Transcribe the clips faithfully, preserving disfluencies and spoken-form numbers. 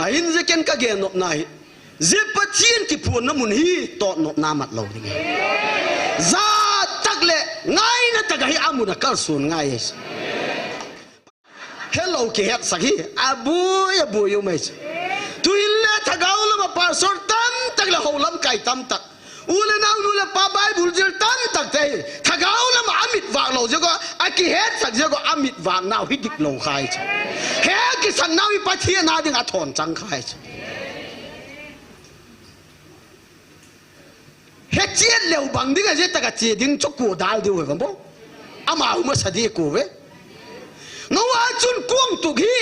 Ahin je ken ka gen nopna hi, je Pathen kiphonna mun hi tot nopna mat lou ding ahi. Jat tak le ngaina tak a hi amun a kalson ngai ahi. Helou kihetsak hi aboi aboi um ahi. Tuhin le thagau lam a pastor tamtak le hou lamkai tamtak, u le nao, nu le pa, Bible jil tamtak te hi thagau lam a amit vah lou jeh a, akihetsak jeh a amit vah nau hi dik lou kha ahi. He kisan nau hi Pathen a ding a thon chang kha ahi. He chet leu bang ding a, je tak a che ding chu ko dal diu he vang bo. Ama huma sa di ko ve. Noah chun kong tuk hi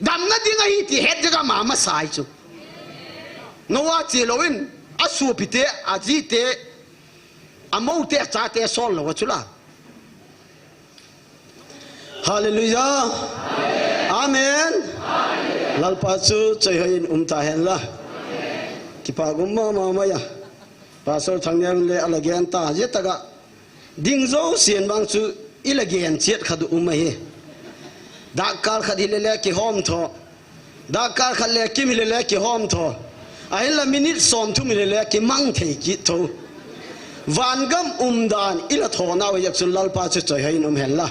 damna ding ahi ti het jeh a ama masa ahi chu. Noah che lou in, asopi te, aji te, amou te, acha te sol lou a chu la. Hallelujah. Amen. Lalpa chu choi hoi in um ta hen la. Kipa gum mama mai a. Pastor Thangnem le ala gen ta, je tak a ding jousen vang chu ila gen chet khat um ahi. Dak kal khat hi le le kihom tho. Dak kal khat le kim hi le le kihom tho. Ahin la minute som thum hi le le kimang thei kit tho. Vangam umdan ila thonau hi a chun Lalpa chu choi hoi in um hen la.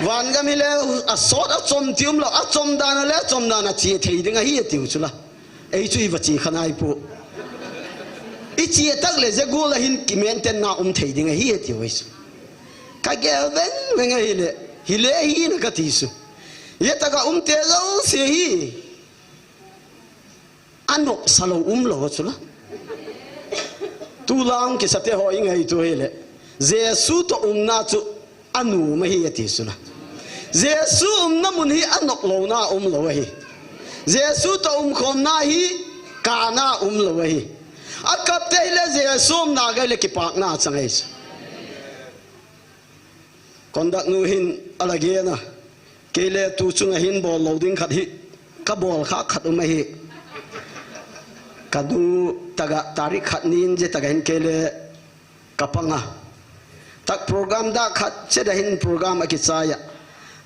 Vangam hi le asot achom ti um lou, achom dan a le achom dan a che thei ding ahi atiu chu la. Ei chu i va che kha nai pu. I che tak le je gol a hin kimaintain na um thei ding ahi atiu ei chu. Ka gel veng veng ahi le, hi le hi na ka ti chu. Je tak a um te jouse hi. Anop sa lou um lou chu la. Tu lang kisa te ho i ngai tu hi le. Jesu to umna chu anu ma hi ati chu la. Jesu umna mun hi anop lou na um lou ahi. Jesu to um khom na hi ka na um lou ahi. Akap te hi le Jesu umna gai le kipak na chang ahi chu. Conduct nu hin ala gen a. Kei le tu chung a hin bol lou ding khat hi. Ka bol kha khat um ahi. Ka du tak a tarik khat nin je tak a hin kei le ka pang a. Tak program dak khat che da hin program a kichai a.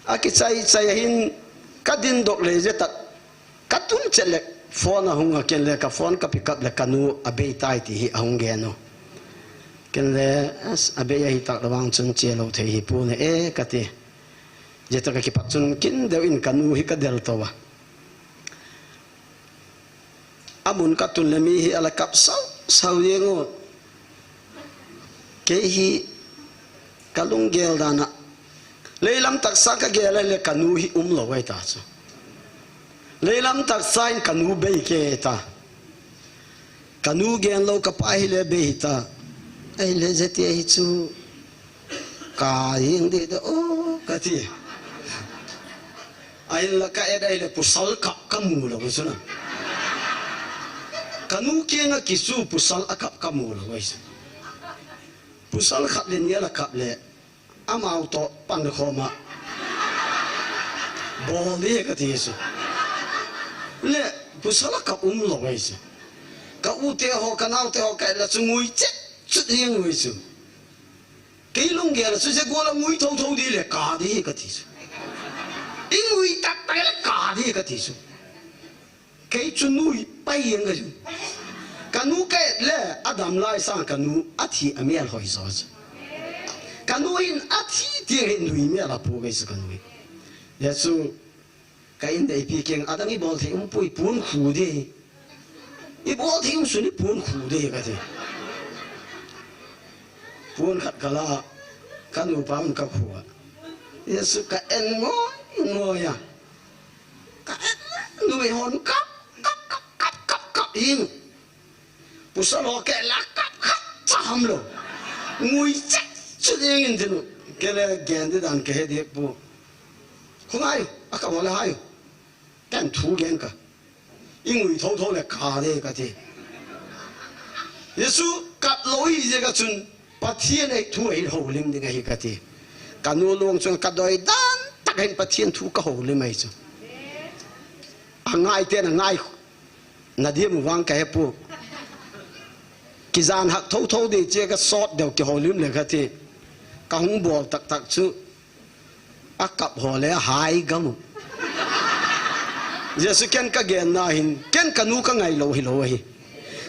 A kichai chai a hin ka din dok le je tak. Ka tun chet le phone ahung a, ken le ka phone ka pick up le ka nu abei tai ti hi ahung gen u. Ken le, "As, abei ahi tak le vang chun che lou thei hi pu ne e," ka ti. Je tak a kipat chun kin deu in ka nu hi ka del to a. Amun ka tun le mi hi ala kap sau sau jeng u. Kei hi ka lunggel dan a. Leilam taksa ka gel le ka nu hi um lou ahi ta chu. Leilam taksa in ka nu bei kei ta. Ka nu gen lou ka pa hi le bei ta. Ahi le je ti ahi chu. Ka jeng de de o ka ti. Ahin la ka et ahi le pasal kap ka mu lou chu na. Ka nu kiang a kisu pasal a kap ka mu lou ahi chu. Pasal khat le ni ala kap le. Amau to pan khom a. Bol di ka ti chu. Le, pasal a kap um lou ahi chu. Ka u te ho, ka nau te ho, ka la chu ngui chet, chu ding ngui chu. Kei lunggel a chu je gol a ngui tho tho di le ka di ka ti chu. I ngui tak tak le ka di ka ti chu. Kei chu nu hi pai jeng ka chu. Ka nu ka et le, adam lai sang ka nu athi a mel hoi jo chu. Ka nu hin athi ti hin nu hi mel a pu ka chu ka nu hi. Hijeh chu ka in dei pi kiang adang i bol thei um pui pun khu di. I bol thei um sun i pun khu di ka ti. Pun khat ka la, ka nu pa un ka khu a. Hijeh chu ka en ngoi ngoi a. Ka et le, numei hon kap, kap, kap, kap, kap, kap, hin. Pasal ho ke la kap, kap, cha ham lou. Ngui chet, chet jeng in tin. Kei le gen di dan ka he di pu. Khu ngai, a kap ho le hai. Ken thu gen ka. I ngui tho tho le ka di ka ti. Jesu kap lou hi je ka chun. Pathen ei thu ei houlim ding ahi ka ti. Ka nu lung chung ka doi dan tak hin Pathen thu ka houlim ahi chu. A ngai te na ngai na diam vang ka he pu. Kijan hak tho tho di che ka sot deu ki houlim le ka ti. Ka hung bol tak tak chu. A kap ho le a hai gam u. Jesu ken ka genna hin, ken ka nu ka ngai lou hilou ahi.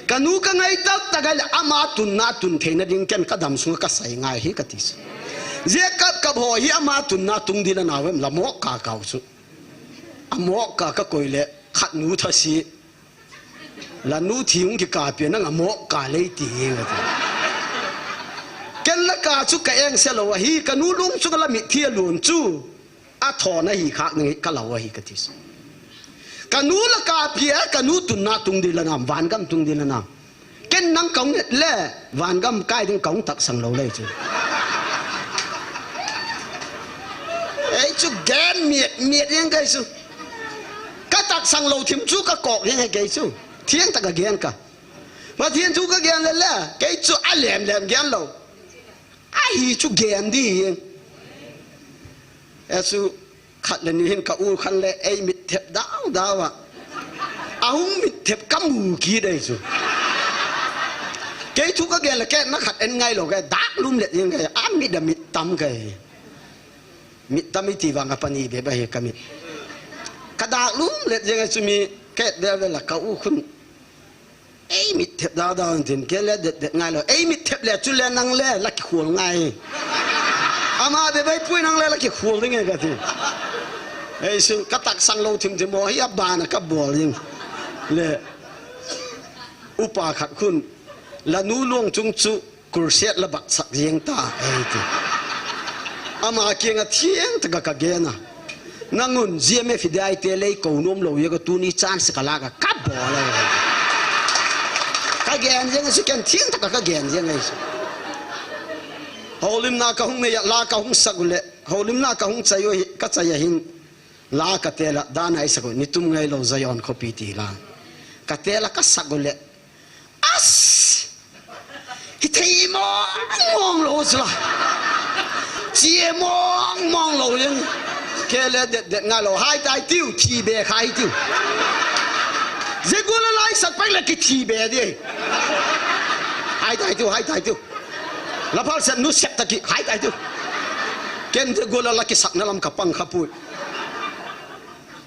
Ka nu ka ngai taktak ahile ama tunna tun theina ding ken ka dam sunga ka sai ngai hi ka ti chu. Jeh a kap kap ho hi ama tunna tung ding la nau em la mok ka kau chu. A mok ka ka koi le khat nu thasi. La nu thi hung kikap pia nang a mok ka lei ti hi ka ti. Ken la ka chu ka eng se lou ahi, ka nu lung chu ka la mit thi a lun chu. A thona hi khak ning ka lou ahi ka ti chu. Ka nu la ka pia, ka nu tunna tung ding la nam, vangam tung ding la nam. Ken nang ka hung et le, vangam kai ding ka hung taksang lou lei chu. Ei chu gen miet, miet jeng kei chu. Ka taksang lou thim chu ka kok jeng kei chu. Thiang tak a gen ka. Pathen thu ka gen le le, kei chu a lem lem gen lou. Ahi chu gen di hi. Ei chu khat le ni hin ka u khan le ei mit thep dau dau a. A hung mit thep ka mu kit dei chu. Kei thu ka gen le kei na khat en ngai lou kei dak lum le jeng kei a mit a mit tam kei. Mit tam i ti vang a pani be ba hi ka mit. Ka dak lum le jeng chu mi kei be be la ka u khun. Ei mit thep dau dau in tin, kei le det det ngai lou. Ei mit thep le chu le nang le la kikhol ngai. Ama be bai pui nang le la kikhol ding e ka ti. Ei chu ka taksang lou thim thim ho hi a bana ka bol ding. Le upa khat khun la nu lung chung chu Kurset la bat sak jeng ta, ei ti. Ama kiang a thiang taka ka gen a. Nang un G M F F D I te lei kou nom lou jeh a tuni chance ka la ka ka bol a. Ka gen jeng a chu ken thiang taka ka gen jeng a chu. Houlimna ka hung nei a la ka hung sak u le. Houlimna ka hung chai u hi, ka chai a hin. La ka tel a, dan a i sak u, ni tum ngai lou Zion khopi ti la. Ka tel a ka sak u le. As! Hi thei mong mong lou chu la. Chi mong mong lou jeng. Kei le det det ngai lou. Hai tai tiu, thi be khai tiu. Jeh gol a lai sak pai le ki thi be di. Hai tai tiu, hai tai tiu. La phal set nu set taki, hai tai tiu. Ken jeh gol a la ki sak na lam ka pang kha pui.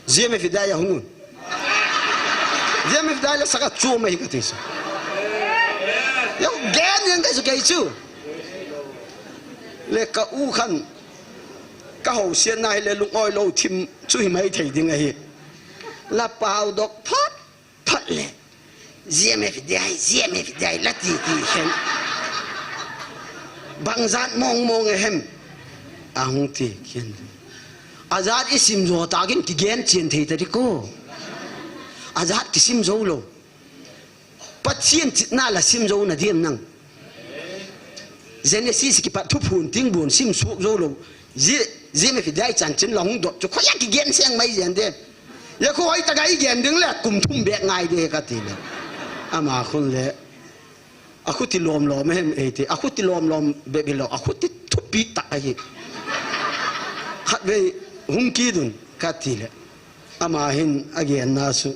G M F F D I a hung un. G M F F D I la sak a chu mai ka ti chu. Yo gen yang ka chu kei chu. Le ka u khan ka hou sian na hi le lung oi lou thim chu hi mai thei ding ahi. La pau dok phat phat le. G M F F D I, G M F F D I la ti ti khen. Bang jat mong mong a hem. A hung ti khen. A jat i sim jo ta kin ki gen chien thei ta di ko. A jat ki sim jo lou. Pathian chitna la sim jo na diam nang. Genesis kipat thuphun tingbun sim suk jo lou. G M F F D I chanchin la hung dot chu khoia ki gen seng mai jen de. Ya khu hoi taka i gen ding le kum thum bek ngai de ka ti le. Ama khun le. A khuti lom lom hem ei ti. A khuti lom lom bek hi lou. A khuti thupi tak ahi. Khat vei hung kit un ka ti le. Ama hin a gen na chu.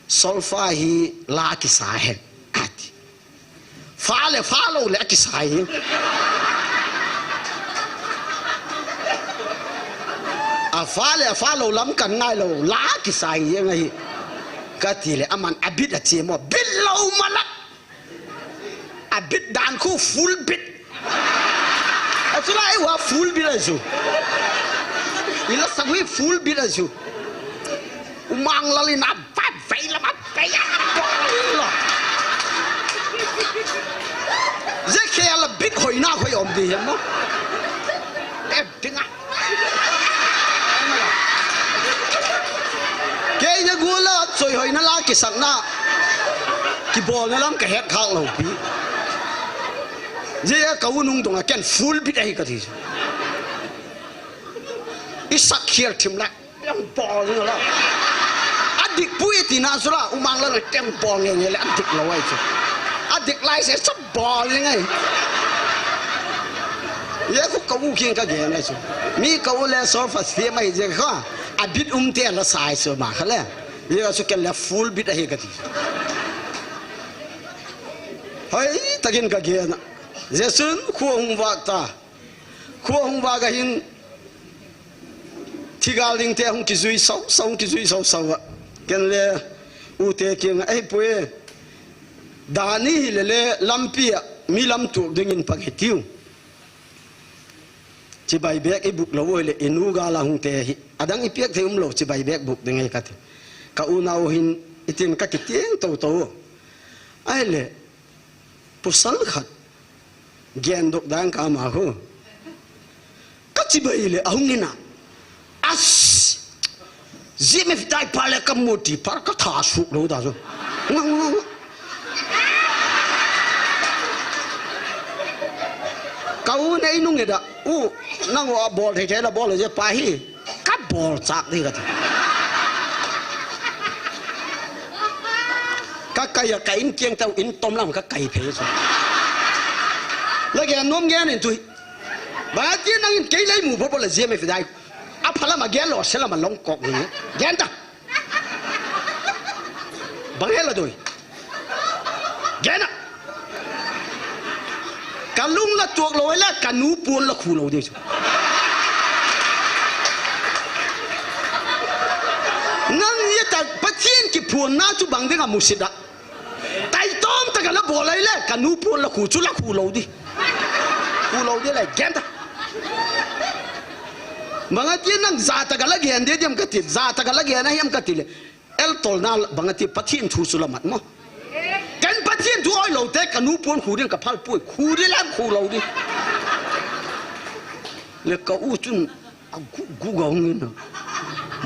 Solfa hi la kisa hen. A ti. Fa le fa lou le a kisa hi. A fa le a fa lou lam kan ngai lou la kisa hi jeng ahi. Ka ti le aman a bit a che mo. Bit lou malak. A bit dan khu full bit. A chu la i wa full bit a chu. I la sa hui full bit a chu. U Manglal in a bat vei la ma vei a bol la. Ze khe la bit hoi na hoi om di hem mo. E ding a. Kei na gul a choi hoi na la kisakna. Kibolna lam ka het khak lou pi. Ze ka u nung tung a ken full bit ahi ka ti. I sak khial thim la. Teng bol jing la. A dik pui ti na chu la, U Manglal teng bol nge nge le a dik lou ai chu. A dik lai se chu bol jing ai. Ye khu ka u king ka gen ai chu. Mi ka u le self esteem ai je kha. A bit um te la sai chu ma kha le. Ye ka chu ken le full bit ahi ka ti. Hoi takin ka gen. Jesun khu hung vak ta. Khu hung vak a hin. Kigal ding te hung kijui sau sau, hung kijui sau sau a. Ken le u te kiang a, "Ei pu e, dan ni hi le le lampi a mi lam tuak dingin pang hi tiu. Chibai bek i buk lou u le i nu gal a hung te hi. Adang i piak thei um lou, chibai bek buk ding ahi," ka ti. Ka unau hin i tin ka kitiang tou tou. Ahile, pasal khat, gen dok dan ka ma khu. Ka chibai le, ahung in a. As! Zia me fitai pa le ka mu ti pa ka tha suk lou da zo. Nga, nga, nga. Ka u nei nung e da. U, nang u a bol thei thei la bol zia pa hi. Ka bol chak di ka ti. Ka kai a, ka in kiang tau in tom lam ka kai phei chu. La gen nom gen in tui. Ba ti nang in kei lei mu bo bo la zia me fitai. A pha lam a gen lo se lam a long kok ni. Gen ta. Bang he la doi. Gen a. Ka lung la tuak lou le, ka nu puan la khu lou ding chu. Nang ye ta Pathian kiphuanna chu bang ding a musit a. Taitom taka la bol ai le, ka nu puan la khu chu la khu lou di. Khu lou di le, gen ta. Bang a ti nang za taka la gen di diam ka ti, za taka la gen a hiam ka ti le. El tolna bang a ti Pathian thu chu la mat mo. Ken Pathian thu oi lou te ka nu puan khu ding ka phal pui, khu di lam khu lou di. Le ka u chun a gu, gu ga hung in a.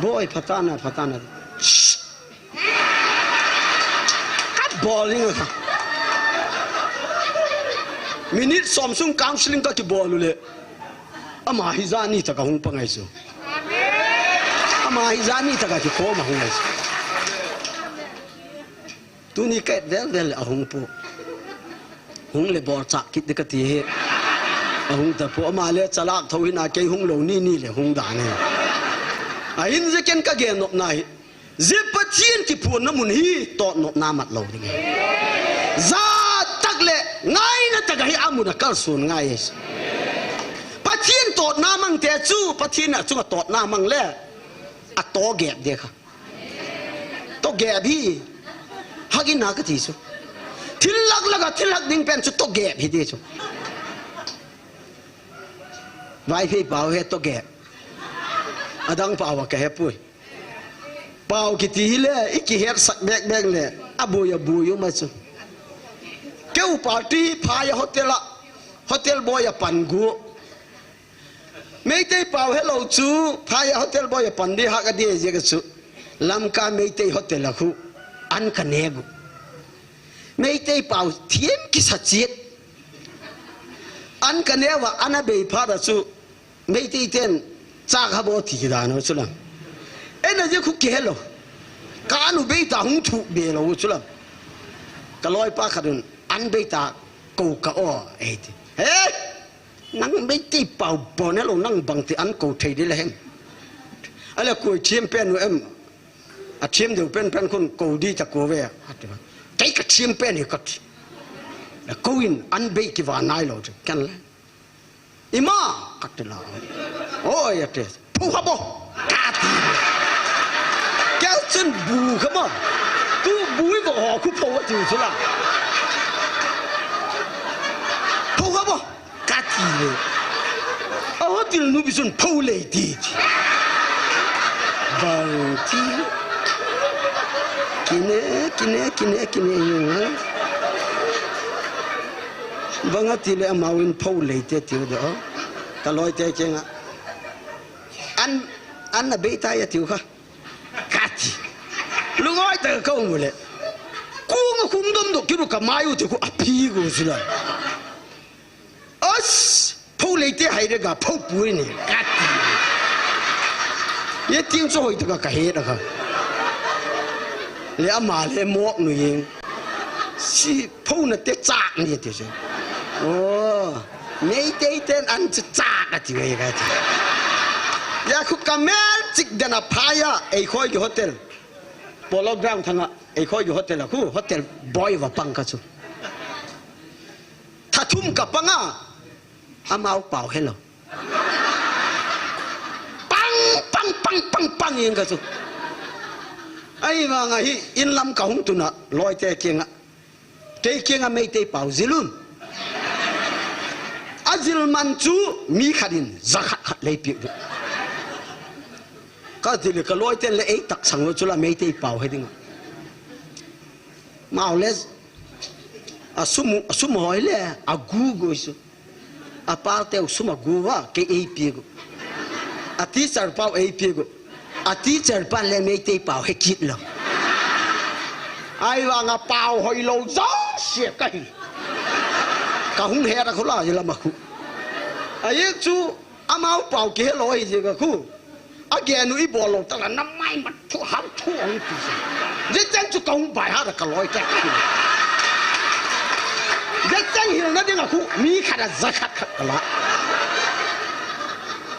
Boi phatana, phatana. Shh. Ka bol ning a kha. Minute som sung counseling ka kibol u le. Ama hi jani taka hung pang ai chu. Ama hi jani taka kikhom a hung ai chu. Tuni ka et vel vel le ahung pu. Hung le bol chak kit di ka ti hi. Ahung ta pu ama le chalak tho hi na kei hung lou ni ni le hung dan hi. Ahin zia ken ka gen nop na hi. Zia Pathian kiphuanna mun hi tot nopna mat lou ding. Za tak le ngaina taka hi a mun a kalsun ngai. Pathian totna mang te chu, Pathian a chunga totna mang le, a to gep de kha. To gep hi, hak in na ka ti chu. Thil lak lak a, thil hak ding pen chu to gep hi de chu. Vaiphei pau he to gep. Adang pau a ka he pui. Pau kiti hi le, i kihet sak bek bek le, a bui a bui u ma chu. Keu party, phai a hotel a, hotel boy a pan gu. Meitei pau helou chu, phai a hotel boy a pan di hak a di zia ka chu. Lamka Meitei hotel a khu, an ka ne gu. Meitei pau thiam kisa chiat. An ka ne va, an a bei phat a chu. Meitei ten, chak ha bo ti dan u chu lam. Ena je khu ke helou. Ka anu bei ta hung thu be lou chu lam. Ka loi pa khat un, an bei ta ko ka o, ei ti. He! Nang Meitei pau bon helou, nang bang ti an ko thei di le hem. Ale koi thiam pen u em. A thiam deu pen pen khun ko di ta ko ve. Kei ka thiam pen hi ka ti. Ko in an bei ki va nai lou ti. Ken le. Ima, ka ti la. Oi, a ti. Pho ha bo. Ka ti. Keu chun bu kha ma. Tu bu i bo ho khu pho a ti chu la. Pho ha bo. Ka ti le. A hotel nu bi chun pho le ti. Bang ti. Kine, kine, kine, kine. Bang a ti le amau in pho lei te tiu de o. Ka loi te kiang a. An, an na bei ta ya tiu kha. Ka ti. Lungoi ta ka um le. Ku nga khum dom do kiru ka mai u te ku a pi gu si la. As, pho lei te hai de ga pho pui ni. Ka ti. Ye ting cho hoi ta ka ka he da kha. Le ama le mok nu yeng. Si pho na te chak ni ti se. Oh, Meitei ten an chu chak a ti ve ka ti. Ya khu ka mel chik dan a phai a, ei khoi ki hotel. Polo ground thanga, ei khoi ki hotel a khu, hotel boy va pang ka chu. Tha thum ka pang a, amau pau helou. Pang, pang, pang, pang, pang, ing ka chu. Ahivanga hi, in lam kahung tuna, loite kinga. Kei kinga Meitei pau jilun. Ajil man chu, mi khat in, ja khat khat lei piu. Ka ti le ka loite le ei taksang lo chu la Meitei pau he dinga. Mau le, a sum, a sum hoi le, a gu gu su. A pa teu sum a gu va, kei ei pi gu. A teacher pau ei pi gu. A teacher pa le Meitei pau he kit lo. Ahivanga pau hoi lo jo se ka hi. Ka hung he ra khu la, jila ma khu. A ye chu, amau pau kihe lo hi je ka khu. Agenu i bol lo tala na mai mat thu ham thu hong ti se. Je chang chu ka hung bai ha da ka loi ka. Je chang hil na ding a khu mi khat a ja khat khat ka la.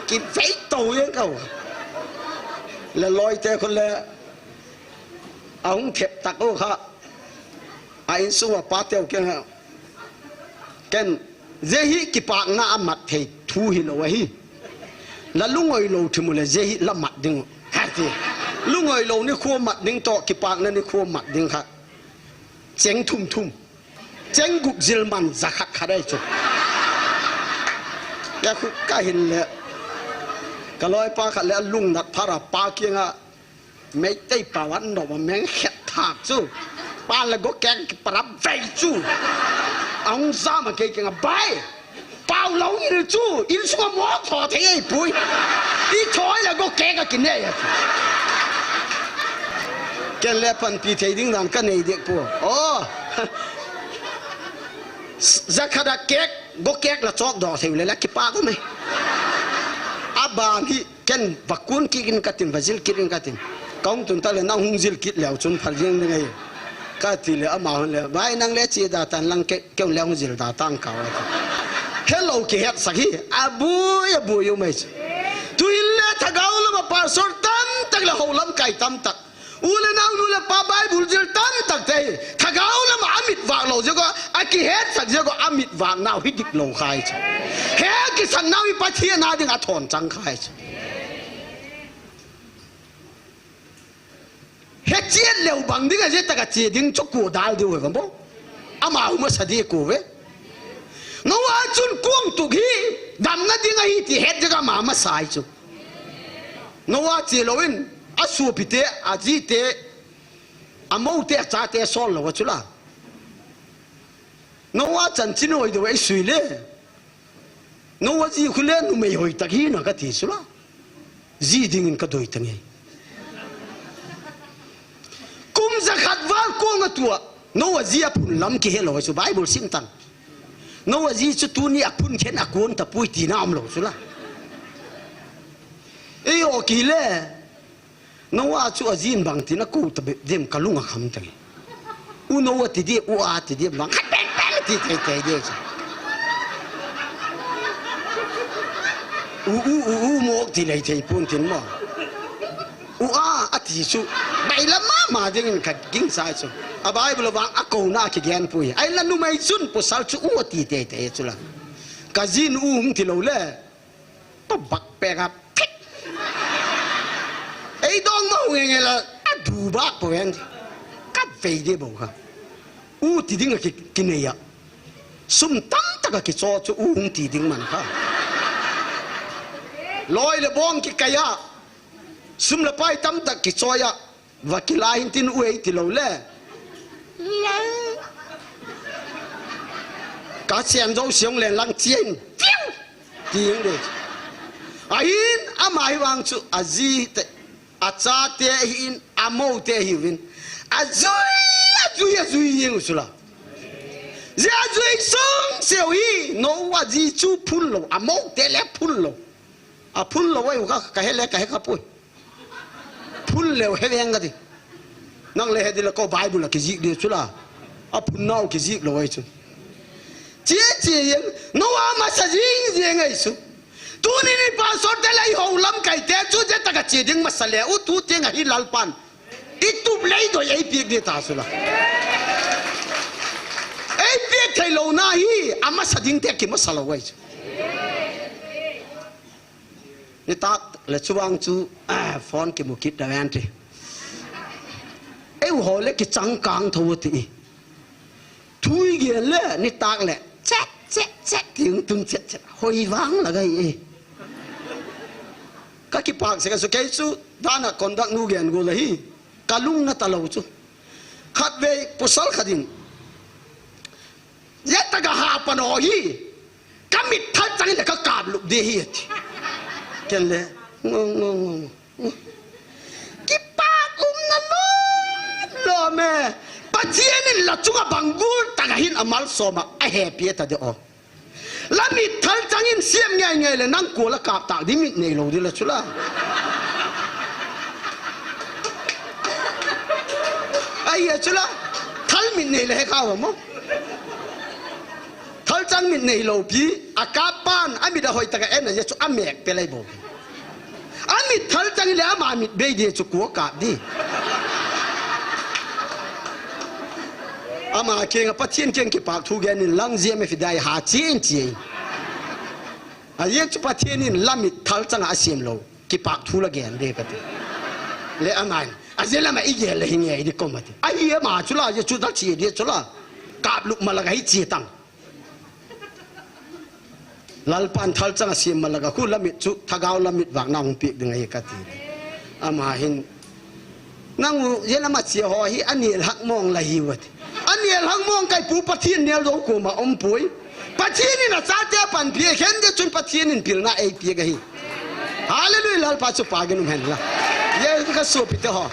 Ki vei to ye ka. Le loite khu le a hung thep tak u kha. A insung a pa teu ke ha. Ken, je hi kipakna a mat thei thu hi lo ahi. La lungoi lo thimu le je hi la mat ding u. Ha ti. Lungoi lo ni khu mat ding to kipakna ni khu mat ding kha. Cheng thum thum. Cheng gup jil man ja khat khat ai chu. Ya khu ka hin le. Ka loi pa khat le a lung nat phara pa kinga. Meitei pau an no ma meng khet thak chu. Pa le go keng ki para vei chu. Aung za ma kei keng a bai. Pau lo il chu. Il su mo tho thei ei pui. I thoi le go keng a ki nei a chu. Ken le pan pi thei ding dan ka nei dek pu. Oh. Za khat a kek, go kek la chok do thei le la ki pa ko me. A bang hi Ken va kun kit in ka tin, va jil kit in ka tin. Ka hung tun ta le, nang hung jil kit leu chun phal jeng ding ahi. Ka ti le, ama hon le, bai nang le chi da tan lang ke, keu le hung jil da tan ka wa ti. Hello ki het sak hi, a bui, a bui u mai chu. Tu in le thagau lam a pastor tam tak le ho lam kai tam tak. U le nau nu le pa Bible jil tam tak te hi. Thagau lam a mit vak lo je ko, a ki het sak je ko, a mit vak nau hi dik lo khai chu. He ki san nau hi Pathian a ding a thon chang khai chu. He chiat leu bang ding a je taka che ding chu ko dal diu he bang bo. Ama huma sa di ko ve. Noah chun kong tuk hi damna ding ahi ti het je ka ma ma sai chu. Noah che lo in a supi te, a ji te, a mo te, a cha te sol lo chu la. Noah chan chin hoi do ei sui le. Noah ji khu le numei hoi tak hi na ka ti chu la. Ji ding in ka doi ta nge. Kum za khat val kong a tua. Noah ji a phun lam ki he lo chu Bible sim tan. Noah ji chu tuni a phun khen a kon ta pui ti na om lo chu la. Ei o ki le. Noah chu a jin bang tin a ko ta be dem ka lung a kham ta nge. U Noah ti di, u a ti di, bang khat bang bang ti thei thei di chu. U, u, u, u mok ti lei thei pun tin mo. U a, a ti chu. Bai la ma ma ding in ka ging sai chu. A Bible vang a ko na ki gen pui. Ai la numei chun pasal chu u a ti thei thei chu la. Ka jin u hung ti lo le. Pa bak pek a phit. Ei dong ma hung nge la a du bak po hen. Ka vei de bo kha. U ti ding a ki, ki nei a. Sum tam tak a ki cho chu u hung ti ding man kha. Loi le bong ki kai a. Sum le pai tam tak ki cho a. Va kila hin tin u ei ti lo le. Lai. Ka sian zo siong len lang chien. Piu. Ti hing de. Ahin ama hi vang chu a ji te, a cha te hin, a mo te hi vin. A jui, a jui, a jui yeng u chu la. Ji a jui sung seo hi, Noah ji chu phun lo, a mo te le phun lo. A phun lo ai u ka, ka he le, ka he ka pui. Phun leu he veng ka ti. Nang le he di la ko Bible a ki zik di chu la. A phun nau ki zik lo ai chu. Chi chi yeng, Noah masa jing jing ai chu. Tuni ni pastor te lai ho lam kai te chu je taka chi ding masa le u tu tieng a hi Lalpan. I tup lei doi ei piak di ta chu la. Ei piak thei lo na hi, a masa ding te ki masa lo ai chu. Ni tak, Le chuvang chu, ah, phone kimu kit da ven ti. Eiho le kichang kang tho ti. Thu igel le, nitak le, chet, chet, chet, ti hung tun chet, chet. Hoi vang la gai e. Ka kipak se ka su kei chu, dana conduct nu gen go la hi. Ka lung na ta lo chu. Khatvei, pasal khat in. Yeta ka ha pan ho hi. Ka mit thal chang in le ka kap lup di hi ati. Ken le, ngo, ngo, ngo, ngo. Kipak umna lom lom e. Pathian in la chunga bang gul taka hin amal soma a happy ta de o. La mit thal chang in siam ngai ngai le nang ko la kap tak di mit nei lo di la chula. Ai a chula. Thal mit nei le he kha mo. Thal chang mit nei lo pi, a kap pan, a mit a hoi taka en a, ya chu a mek pe lai bo. A mit thal chang le ama mit bei di chu kua kap di. Ama kiang a Pathian kiang kipak thu gen in lang zia me fidai ha chin chin. A ya chu Pathian in la mit thal chang a siam lo. Kipak thu la gen de ka ti. Le ama in, a zia lama i gel le hi nge i di kom a ti. A hi ama chu la, ya chu da chi di chu la. Kap lup ma la ka hi chi tang. Lalpan thal chang a siam ma la ka khu la mit chu, thagau la mit vak na hung piak ding a hi ka ti. Ama hin, nang u, ya lama chi ho hi, a nel hak mong la hi u a ti. A nel hak mong kai pu Pathian nel do ko ma om pui. Pathian in a chate a panpi, khen de chun Pathian in pilna ei pi ka hi. Hallelujah, Lalpa chu pa gen um hen la. Ye ka sopi te ho.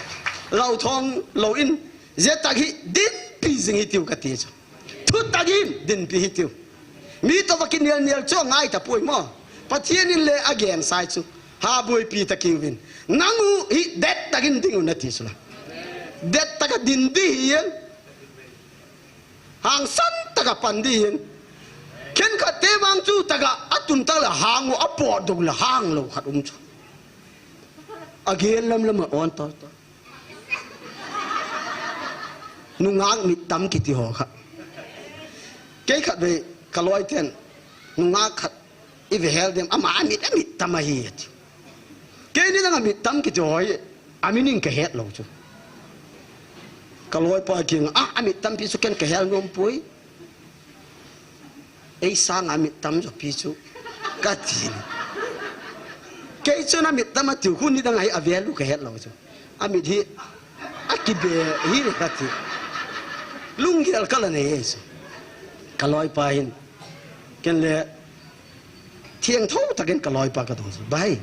Lau thong, lo in, ye tak hi, din pi zing hi tiu ka ti chu. Thu tak in, din pi hi tiu. Mi to va ki nial nial chu ngai ta pui mo. Pathian in le a gen sai chu. Ha bui pi ta ki vin. Nang u hi det tak in ding u na ti chu la. Det tak a din di hi yen. Hangsan taka pan di hin. Khenkhat te vang chu taka a tun tak le hang u a po dong le hang lo khat um chu. A gel lam lam a on to to. Nungak mit tam kiti ho kha. Kei khat ve ka loi ten. Nungak khat I ve hel dem, ama a mit, a mit tam ahi ati. Keini dang a mit tam kiti hoi, a min in ka het lou chu. Ka loipa kiang, ah, a mit tampi chu ken ka hel nom poi. Ei sang a mit tam jo pi chu. Ka ti. Kei chu na mit tam atiu, khu ni dang ahi a value ka het lou chu. A mit hi, a kibe hi ka ti. Lunggel ka la nei e chu. Ka loipa hin. Ken le, Thiangtho takin ka loipa ka dong chu. Bai,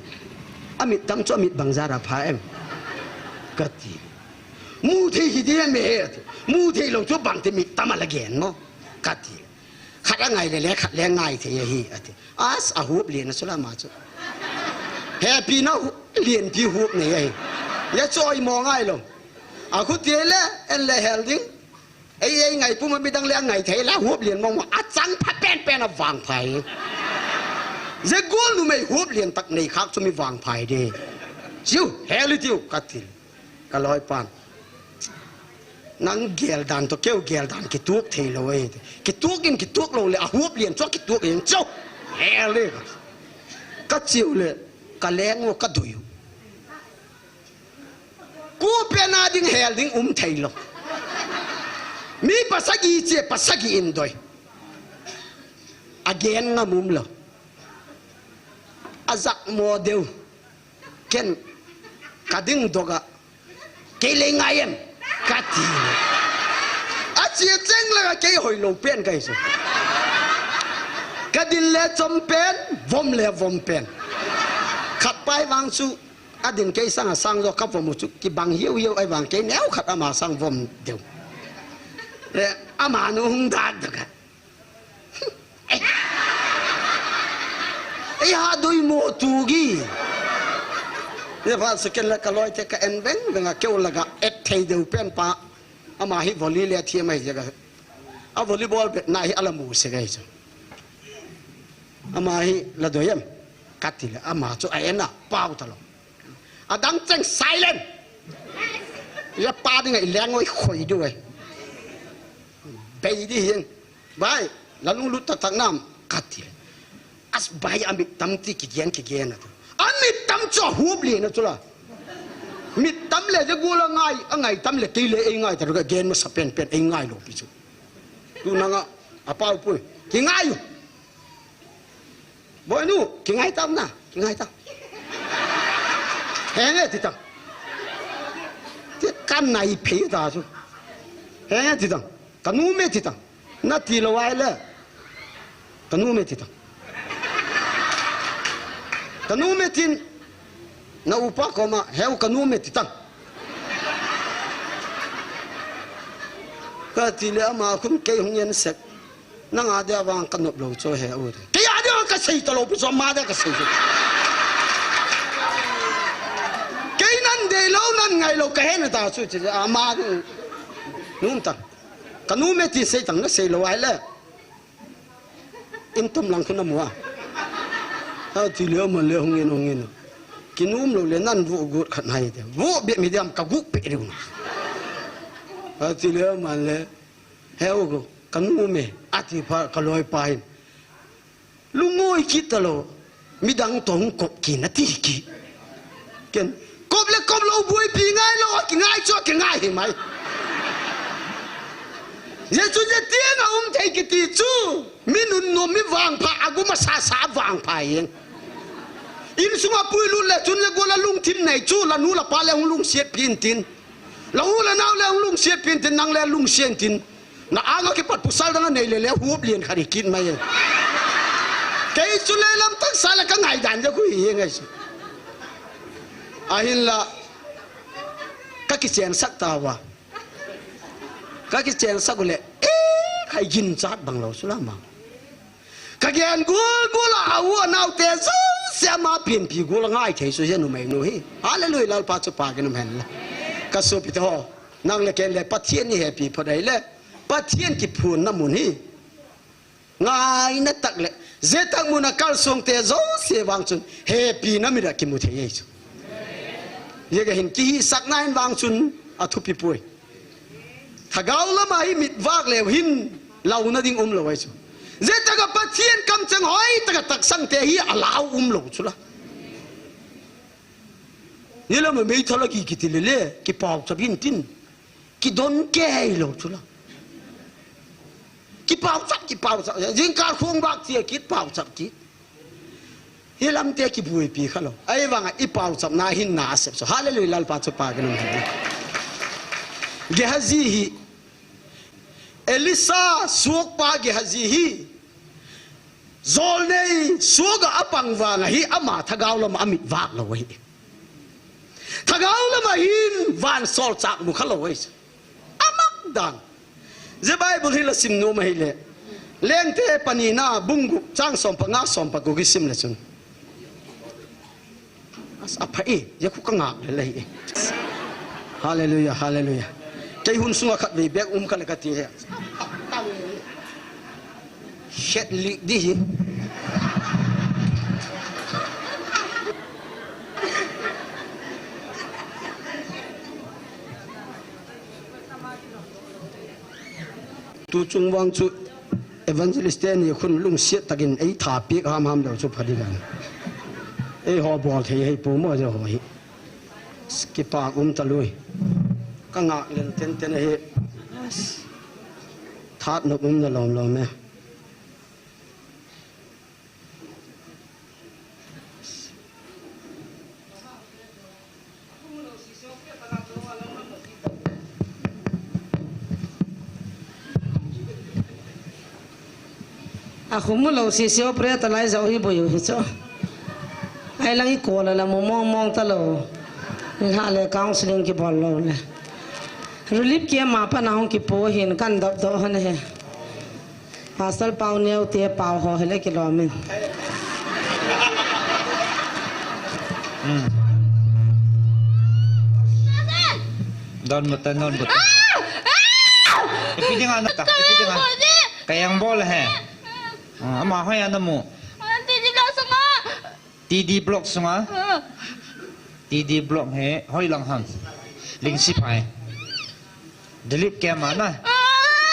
a mit tam chu a mit bang zara pha em? Ka ti. Mu thei hi di em e, a ti. Mu thei lou chu bang ti mit tam a la gen mo? Ka ti. Khat a ngai le le, khat le ngai thei ahi, a ti. As a hup lian a chu la ma chu. Happy na hu-, lian pi hup nei ahi. Ya chu oi mo ngai lou. A khu ti le, en le hel ding. Ei, ei ngai puma midang le a ngai thei la hup lian mong mong a chang pha pen pen a vang phai. Ze gol numei hup lian tak nei khak chu mi vang phai de. Chiu, hel i tiu, ka ti. Ka loipan. Nang gel dan to keu gel dan kituak thei lou e. Kituak in kituak lou le a hup lian chu kituak in chu. Hel e. Ka chiu le, ka leng u ka dui u. Ku pen a ding hel ding um thei lou. Mi pasagi che pasagi in doi. A gen ngam um lou. A zak mo deu. Ken ka ding dok a. Kei lei ngai em? Ka ti. A chia cheng la kei hoi lou pen kai chu. Ka din le chom pen, vom le vom pen. Khat pai vang chu A din kei sang a sang jo ka vom u chu kibang hiu hiu ai vang kei neo khat ama sang vom deu. E, ama nu hung dak dak a. Ei ha dui mo tu gi. Ye va second la ka loi te ka en veng veng a keu la ga et thei deu pen pa. Ama hi volley le thi ama hi ja ga. A volleyball bet na hi ala mu se ga hi chu. Ama hi la doi em. Ka ti le ama chu a en a pau ta lou. Adang cheng silent. Ya pa ding a i leng oi khoi du e. Bei di hin. Bai, la lunglut tak tak nam ka ti. As bai a mit tam ti kigen kigen a tu. A Mi tam chu ahup lena chu la. Mi tam le je gol angai, angai tam le kei le ei ngai ta ka gen masa penpen ei ngai lou pi chu. Tu nanga apau pui. Kingai u. Boinu, kingai tam na, kingai tam. Henge ti tam. Ti kan nai phei ta chu. Henge ti tam. Ka nu me ti tam. Na ti lou ai le. Ka nu me ti tam. Ka nu me tin. Na upa koma, heu ka nu me ti tam. Ka ti le ama khun kei hung en sek. Nanga dia vang ka nop lou chu he u. Kei a dia ka sei ta lou pi chu ama dia ka sei chu. Kei nan dei lou nan ngai lou ka he na ta chu ti ama nu. Num ta. Ka nu me ti sei tang na sei lou ai le. In tum lang khun amu a. A ti le ama le hung in hung in. Ki num lou le nan vu gut khat nai de. Vu be mi diam ka gu pe riu. A ti le ama le. Heu go, ka nu me, ati pha ka loi pa hin. Lungoi kit ta lou, midang to hung kop kit na ti kit. Ken, kop le kop lou buaipi ngai lou, a kingai chu a kingai hi mai. Jesu je tiang a um thei kiti chu, mi nunnom mi vangpha, a gu masa sa vangpha eng. In sunga puilut le chun le gol a lungthim nei chu, la nu la pa le hung lungsiat pi in tin. La u la nau le hung lungsiat pi in tin, nang le lungsiat in tin. Na anga kipat pasal dang a nei le le huap lian khat hi kit mai e. Kei chu le lam taksa le ka ngai dan ja khu hi ngai chu. Ahin la ka kichen sak ta va. Ka kichen sak u le, eh, khai gin chat bang lou chu la ma. Ka gen gul gul a, a u a nau te jouse ama pianpi gul a ngai thei chu hi numei nu hi. Hallelujah, Lalpa chu pha kin um hen la. Ka sopi te ho, nang le ken le Pathian ni hepi pha dai le. Pathian kiphun na mun hi. Ngai na tak le. Je tak mun a kal sung te jouse vang chun. Hepi na mi da kimu thei ei chu. Ye ka hin kihi sak na in vang chun. A thupi pui. Thagau lama hi mit vak leu hin launa ding um lou ai chu. Zia taka Pathian kamcheng hoi taka taksang te hi a lau um lou chu la. Ni lama meithal a ki kiti le le, kipau chap hin tin. Kidon kei lou chu la. Kipau chap, kipau chap. Jingkal khung bak tia kit pau chap kit. Hi lamte kibuaipi kha lou. Ahivanga i pauchapna hin na a sep chu. Hallelujah, Lalpa chu pha kin um hen. Gehazi hi. Elisha suakpa Gehazi hi. Jolnei suak a a pang vanga hi ama thagau lama a mit vak lou ahi. Thagau lama hin vansol chak mu kha lou ahi. A mak dan. Zia Bible hi la sim nom ahi le. Lengte panina bung gup chang som panga som pagup i sim le chun. As a pha e, zia khu ka ngak le le e. Hallelujah, hallelujah. Kei hun sunga khat vei bek um kha le ka ti he. Khet lik di hi. Tu chung vang chu evangelist te ni khun lungsiat takin ei tha piak ham ham deu chu pha di gan. Ei ho bol thei hei pu mo zia ho hi. Kipak um ta lui. Ka ngak lel ten ten ahi. That nop um na lom lom e. A khum u lou sisi o pre ta lai zau hi boi u hi chu. Ai lang i ko la la mu mong mong ta lou. Ni ha le counseling ki bol lou le. Relief camp ma pa na hong ki po hin kan dap do han he. Pastor Pau Neu te pau ho hele kilom in. Hmm. Don mata, don mata. Ipi dinga na ta, ipi dinga. Kayang bol he. Ah, ama hoiya namu. T D block sunga. T D block he, hoilang ham. Lingsiphai. Delete kema na.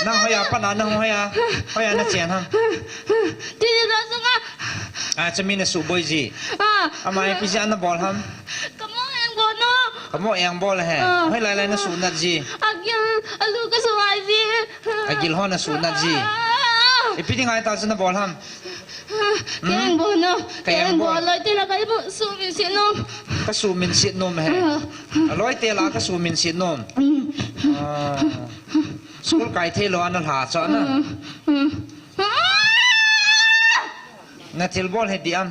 Nang hoiya pana, nang hoiya. Hoiya na chen ham. T D block sunga. Ah, chami na suboi ji. Ama ipi jeh a nabol ham? Kamo engbol nom. Kamo engbol he. Ah. Hoilai lai nasuhnat ji? Agil, alu kasuhhai ji. Agil ho nasuhnat ji? Ah. Ipi dinga hitachu nabol ham? Hmm? Ka engbol nom. Ka engbol. Ka engbol loi teng la kasuhminset nom. Kasuhminset nom he. Ah. Aloi teng la kasuhminset nom. Hmm. Ah. School kai theilou a nalha chu na. Hmm. Hmm. Nathilbol hi dih am?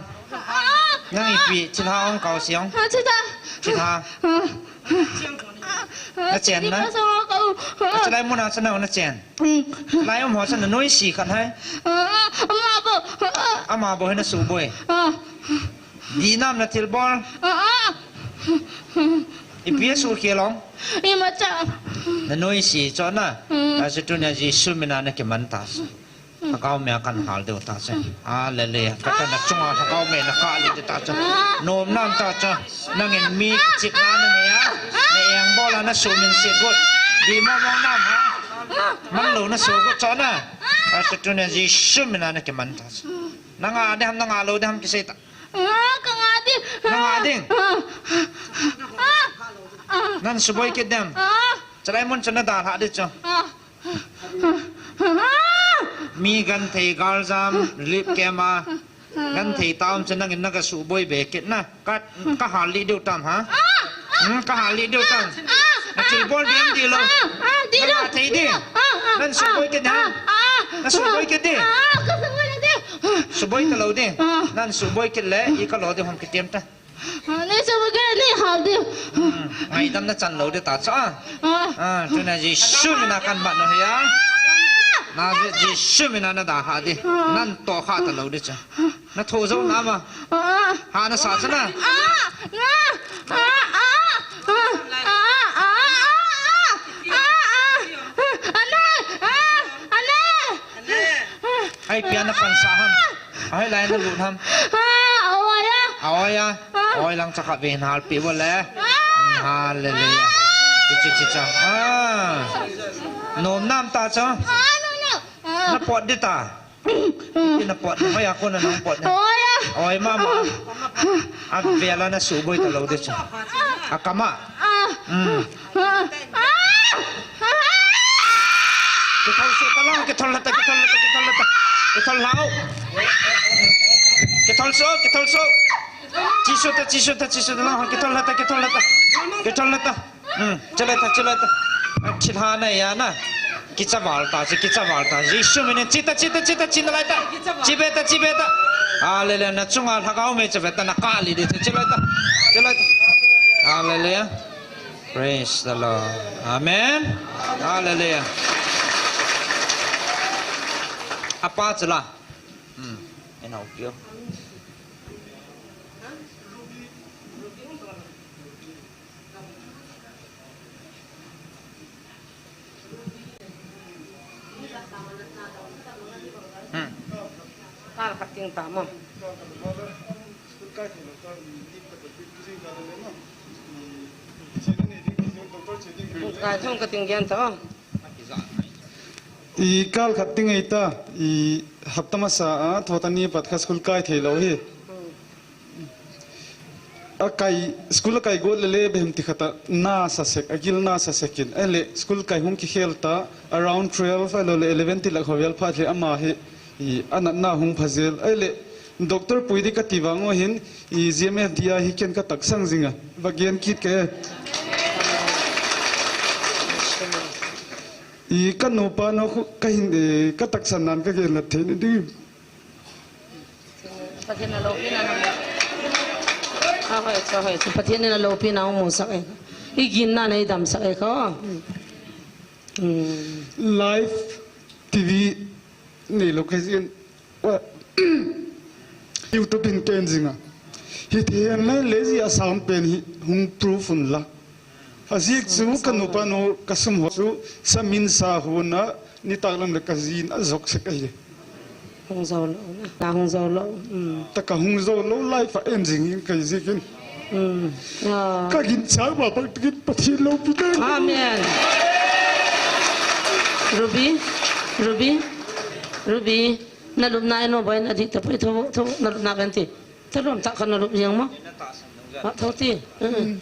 Nang ipi thilha hung kau siang? Thilha. Thilha. Nachen na? Nachilai muna chu nang nachen. Lai um ho chu nanoise khat hai. Ama bou hi nasuhboi. Dih nam nathilbol? Ipi asuhkhel ong? Nanoise chu na. Achu tunia Jesu mina nakiman ta. Lhagao mei a kan hal diu ta chu. Hallelujah. Kata nachunga Lhagao mei nakah lih diu ta chu. Nom nam ta chu. Nangin mi kichepna nanei a, na engbol a nasuhminset got. Dih mong mong nam ha. Manlou nasuh got chu na. Achu tunia Jesu mina nakiman ta chu. Nanga ding ham, nanga lou ding ham kisei ta. Kanga ding. Nanga ding. Nan suboi kit dem? Chulai mun chu nadalhah ding chu. Mi genthei galjam, relief camp a genthei taom chu nangin nagasuhboi be kit na. Ka, kahal lih diu tam ha? Hmm, kahal lih diu tam? Nathilbol ding dih lou? Nanga thei ding? Nan suboi kit ding ham? Nasuboi kit ding? Suboi talou ding? Nan suboi kit le, i kalo ding ham kitem ta. Nei suboi kit le, nei hal ding. Hmm, ngaidam nachan lou ding ta chu a. Ah, tunia Jesu mina kan mat nom hi a. Na Jesu mina nadalhah ding. Nan tohkhah talou ding chu. Nathoh jou nam a? Ha nasa chu na? Ipi a napansah ham? Hoilai nalut ham? Aoi a. Aoi lang chu khatvei hin halpeh vo le. Hallelujah. Chi, chi, chi, chi. Ah. Nom nam ta chu? Napot ding ta? Iti napot, hoiya kona nang pot na? Aoi a. Aoi mama. Avel a nasuhboi talou ding chu. Akam a. Hmm. Kithol suh ta lang, kithol lha ta, kithol lha ta, kithol lha ta. Kithol lha o. Kithol suh, kithol suh. Chesuh ta, chesuh ta, chesuh ta lang, kithol lha ta, kithol lha ta. Kithol lha ta. Hmm, chelai ta, chelai ta. Ah, thilha neiya na. Kicha val ta, che kicha val ta. Jesu minin che ta, che ta, che ta, che nalai ta. Che be ta, che be ta. Hallelujah. Nachunga Lhagao mei che be ta, nakah lih ding, che chelai ta. Chelai ta. Hallelujah. Praise the Lord. Amen. Hallelujah. Apa chela. Hmm. Ina upio. Hmm. Kal khat ting ta mo. Kal thong ka ting gen ta o. I kal khat ting ei ta, i hapta masa a, thotani pat kha school kai thei lou hi. A kai, school a kai got le le behem ti khata nasa sek, a gil nasa sek in. Ahile, school kai hung kikhel ta, around twelve, ahilou le eleven ti lak ho vel phat le ama hi, i, anatna hung pha jel. Ahile, doctor pui di kati vang u hin, i, G M F D I hi ken ka taksang jing a. Va gen kit ke. I, ka nupa no khu, ka hin, eh, ka taksan nan ka gen la thei ni ding. Pathen in aloupina na mu. A hoi chu, a hoi chu. Pathen in aloupina hung musak e. I ginna nei damsak e kho. Hmm. Live T V nei lou kha jin. Wa-, YouTube in ken jing a. Hiti hen lai le ji a sam pen hi hung proof un la. Ajeh chu ka nupa nu ka sum ho chu samin sa hon a nitak lam le ka jin a jok sek ahi. Hung jou lou na. Na hung jou lou. Hmm. Ta ka hung jou lou life a en jing in ka jik in. Hmm. Ah. Ka ginchat ma bang takin Pathen loupi ta. Amen. Ruby, Ruby, Ruby. Na lupna eno boy na di ta poi tho, tho, na lupna kan ti. Tarom ta kana lup jeng mo. Ha, thau ti. Mm.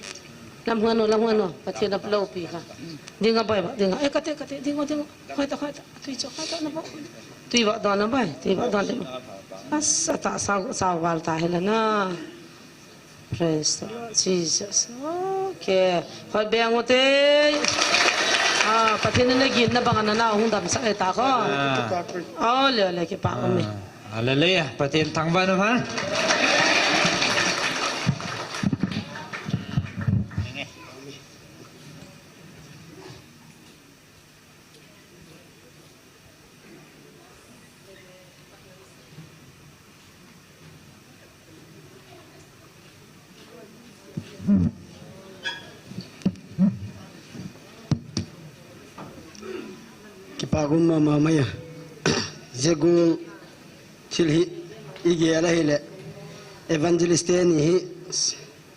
Lam huan o, lam huan o. Pathen a plo pi kha. Ding a bai ba, ding a. Eh, kate, kate, ding o, ding o. Khoi ta, khoi ta. Tui cho, khoi ta na bo. Tui ba don na bai, tui ba don ding. Asa ta sa, sa val ta hela na. Praise the Lord Jesus. Okay. Khoi beng o te. Ah, Pathen na gin na bang na na hung dam sa e ta ko. Ah. Oh, le, le, kipa ko me. Ah. Hallelujah. Pathen thangvah in um hen. Kipa gum mama mai a. Jegul thil hi igel ahile evangelist teni hi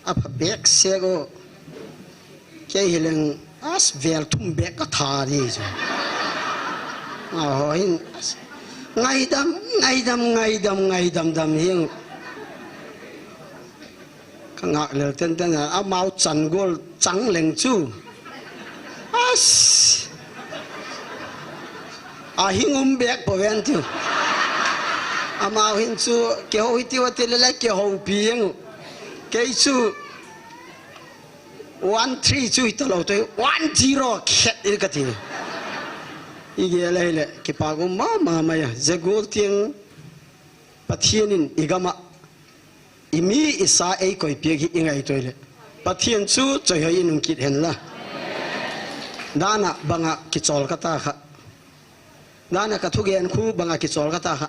apha behseh o. Kei hileng as vel thum beh katha di chu. Aho hin as ngaidam, ngaidam, ngaidam, ngaidam dam hi. Ka ngah lel tenten a, amau chan gol chang leng chu. As. A hing um bek po ven tiu. Amau hin chu, keiho hi tiu ati le le keiho pi eng. Kei chu, one three chu hita lo to, one zero khet in kati. Igel ahile, kipa gum mama mai a, jegul tieng Pathen in igam a. Imi isa eikoi piak hi ingaito le. Pathen chu choihoi in um kit hen la. Dana banga kichol kata kha. Dana ka thugen khu banga kichol kata kha.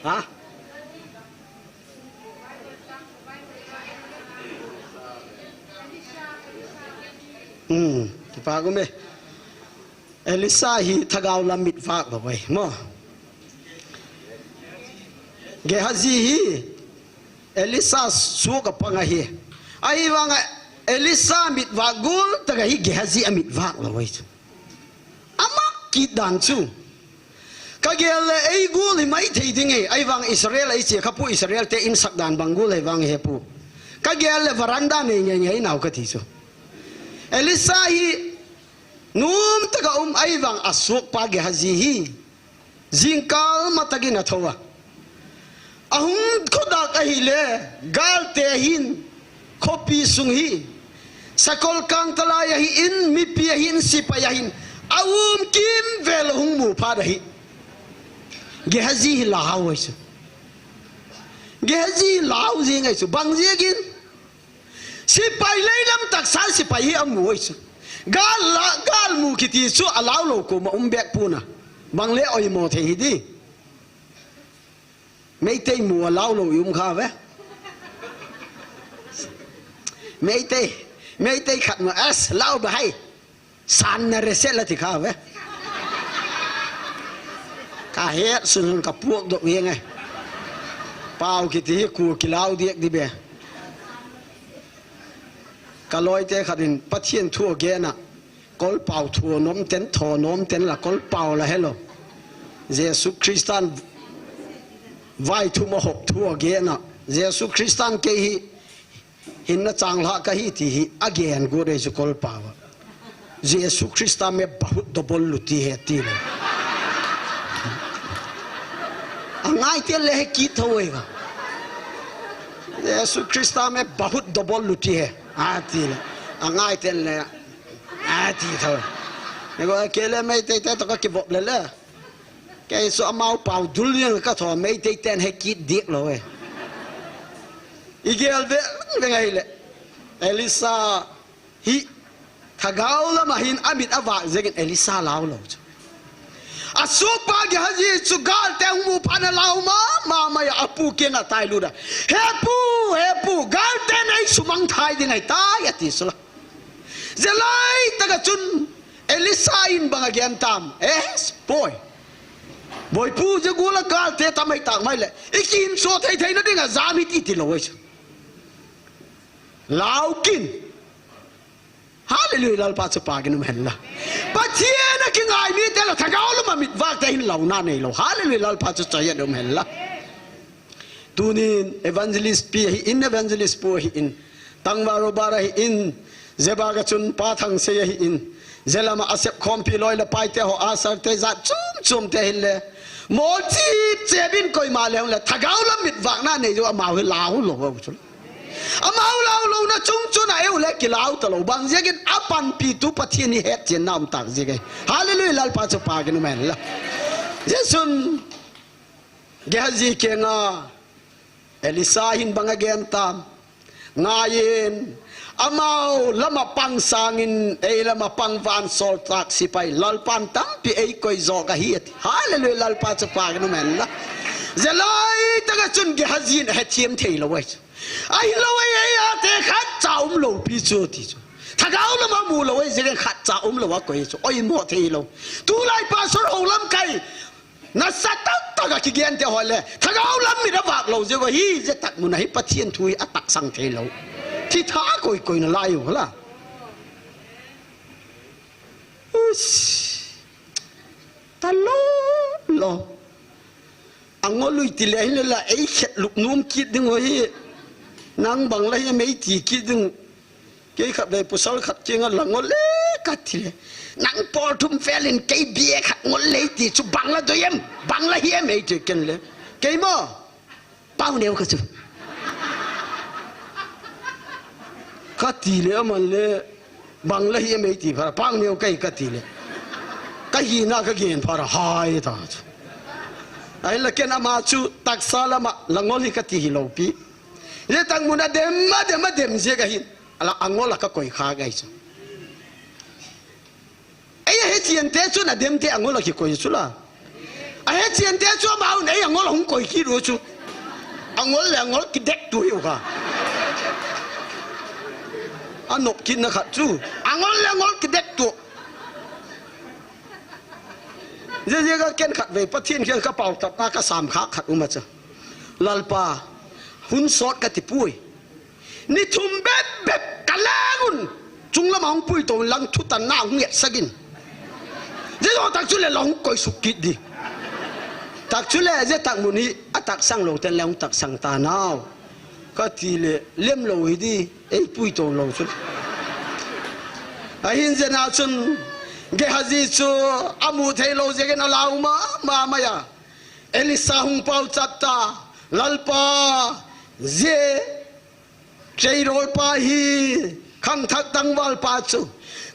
Ha? Hmm, kipa gum e. Elisha hi thagau lam mit vak lo vai, mo. Gehazi hi Elisha suak a pang ahi. Ahivanga Elisha mit vak gul taka hi Gehazi a mit vak lo vai chu. Ama kit dan chu. Ka gel le ei gul hi mai thei ding e. Ahivang Israel ei che kha pu Israel te in sak dan bang gul ahivang he pu. Ka gel le veranda nei ngei ngei nau kati chu. Elisha hi Nom taka um ahivang asuak pa Gehazi hi. Jingkal matakin atho a. Ahung khodak ahile, galte hin, khopi sung hi. Sakol kangtalai ahin, mipi ahin, sipai ahin. Aum kimvel ahung mu phat ahi. Gehazi hi lau ahi chu. Gehazi lau jing ahi chu. Bang jeh in. Sipai leilam taksa sipai hi amu ahi chu. Gal la, gal mu kiti chu alau lou koma um bek puna. Bang le oimo thei hi di. Meitei mu alau lou i um kha ve. Meitei, Meitei khat mu as lau ba hai. San na reset la ti kha ve. Ka het sun sun ka puak doh ve ngai. Pau kiti hi ku kilau diak di be. Ka loite khat in Pathian thu a gen a. Kol pau thu nom ten tho nom ten la kol pau la helo. Jesu Christan vai thu ma hop thu a gen a. Jesu Christan kei hi Hinna chang lha ka hi ti hi a gen gu dei chu kol pau a. Jesu Christa mein bahut dobol luti hai ti le. A ngai tel le he ki tho e ga. Jesu Christa mein bahut dobol luti hai. A ti le. A ngai tel le. A ti tho. Ne go ke le Meitei te to ka kivop le le. Kei chu amau pau dul jeng ka tho Meitei ten he kit dik lou e. I gel ve, ve ngai le. Elisha hi thagau lam a hin amit a vak jeng in Elisha lau lou chu. A suak pa Gehazi chu gal te hung mu phat na lau ma, ma mai a pu kiang a tai lut a. He pu, he pu, gal te nei sumang thai ding ahi tai a ti sula. Jelai taka chun Elisha in bang a gen tam. Eh, boy. Boy pu je gula gal te tam ai tak mai le. I kin so thei thei na ding a jam hi ti ti lo ai chu. Lau kin. Hallelujah, Lalpa chu pa kin um hen la. Pathian a Kingai mite la thagau lama mitvak te hin launa neilou. Hallelujah, Lalpa chu choi-at um hen la. Tunin evangelist pi ahin, evangelist pu ahin, tangval robber ahin, jeh banga chun Pa Thangsei ahin, jeh lama asep khompi loi le paite ho, usher te jat chom chom te hin le, mol chip chep in koima le hung le thagau lam mitvakna nei jou, amau hi lau lou u chu. Amau lau louna chung chun a eu le kilau talou. Bang jeh in apanpitu Pathen hi hetchenna um tah jeh ahi. Hallelujah, Lalpa chu pha gin um hen la. Jesun Gehazi kenga Elisha hin bang agen tam. Ngaiyin, amau lama pang sangin ei lama pang vansol tah sepai, Lalpan tampi eikoi jo ahi ati. Hallelujah, Lalpa chu pha gin um hen la. Jeh lai tah a chun Gehazi in ahethem thei lou ahi chu. Ahilou ahi, eite khatcha umlou pi chu ti chu. Thagau lama mulou ahi jeh in khatcha umlou a koi chu. Oimo thei lou. Tulai pastor ho lamkai nasatah tah a kigen te ho le, thagau lam mit avak lou jeh ahi, jeh tah mun a hi Pathen thu hi ataksang thei lou. Thitha koi koi nalai u la. Us. Talou lou. Angol ui ti le hin la, eikhet lup nom kit ding u hi. Nang bang la hi mei ti kit ding. Kei khatvei pasal khat kenga la ngol le kati le. Nang pol thum velin kei bia khat ngol le ti chu bang la doi em, bang la hi em eiti ken le. Kei mo. Pau neo ka chu. Kati le aman le bang la hi em eiti phat a pau neo kai kati le. Kahina kagen phat a hai ta chu. Ahin la ken ama chu taksa lama la ngol hi kati hilou pi. Jeh tah mun a dem, adem, adem jeh ahin. Ala angol a kakoi kha ahi chu. Ei ahetchen te chun adem te angol a kikoi chu la. Ahetchen te chu amaun ei angol a hung koi kit u chu. Angol le angol kidek tu hiu kha. Anop kitna khat chu. Angol le angol kidek tu. Jeh jeh a ken khatvei Pathen kiang ka pau tah a ka sam kha khat um a chu. Lalpa, hun sot kati poi. Ni thum bep bep ka leng un. Chung lama hung pui to lang thutanna hung nget sakin. Jeh jo tah chu le la hung koi suk kit di. Tah chu le jeh tah mun hi ataksang lou ten le hung taksang ta nau. Kati le lem lou hi di. Ei pui to lou chu. Ahin jeh a chun Gehazi chu amu thei lou jeh in alau ma, ma, ma ya. Elisha hung pau chap ta, Lalpa, jeh, Cheirol pa hi, khangthak tangval pa chu.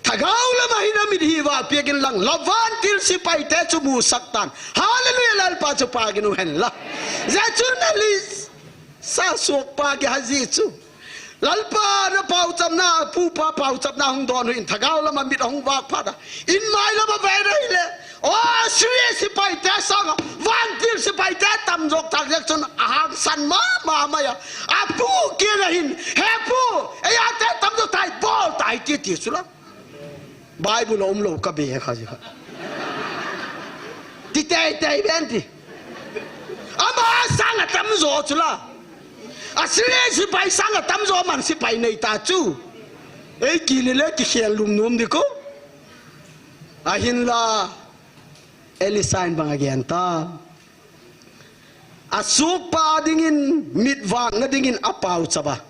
Thagau lama hin amit hi vah peh in lang, la vantil sepai te chu musak tan. Hallelujah, Lalpa chu pha gin u hen la. Jeh chun Elisha suak pa Gehazi chu. Lalpa na pauchapna, pupa pauchapna hung don u in thagau lama mit ahung vah phat a. In mai lama ve na hile. O, Assyria sepai te sanga, vantil sepai te tamjo tah jeh chun ahangsan ma, ma, ma ya. Apu kiang a hin, he pu, eia te tamjo tai, bol tai ti ti chu la. Bible a umlou ka be kha ji kha. Ti tei tei ben ti. Ama sanga tamjo chu la. Assyria sepai sanga tamjo man sepai nei ta chu. Ei kile le kikhel lum nom di ko. Ahinla Elisha in bang agen ta. Asuakpa dingin mit vakna dingin apauchap a.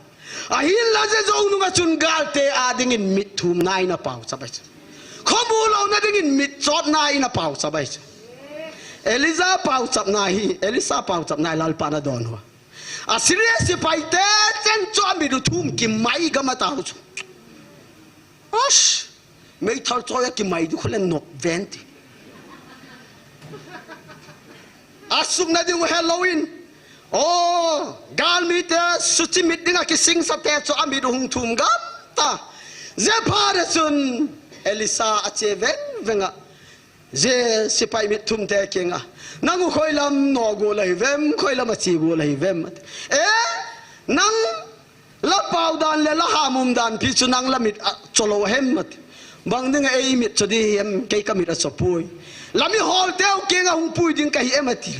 Ahinla jeh jou nunga chun galte a dingin mit thumna in apauchap a. Khomu louna dingin mit chotna in apauchap a. Elijah pauchapna hi, Elisha pauchapna hi Lalpan adon u a. Assyria sepai te chen chu amit u thum kimai gam a tau chu. Ash! Meithal choi a kimai di khole nop ven ti. Asukna ding u helou in. O, galmite suchi mit dinga kisingsa te chu amit u hung thum gam ta. Jeh phat a chun Elisha ache veng veng a. Jeh sepai mit thum te kiang a. Nang u khoi lam no gol ahi vem, khoi lam a chi gol ahi vem. E, nang La pau dan le la hamum dan pi chu nang la mit a cho lou hem ati. Bang dinga ei mit cho di hem, kei ka mit a cho poi. La mihol teu kiang a hung pui ding ka hi em ati.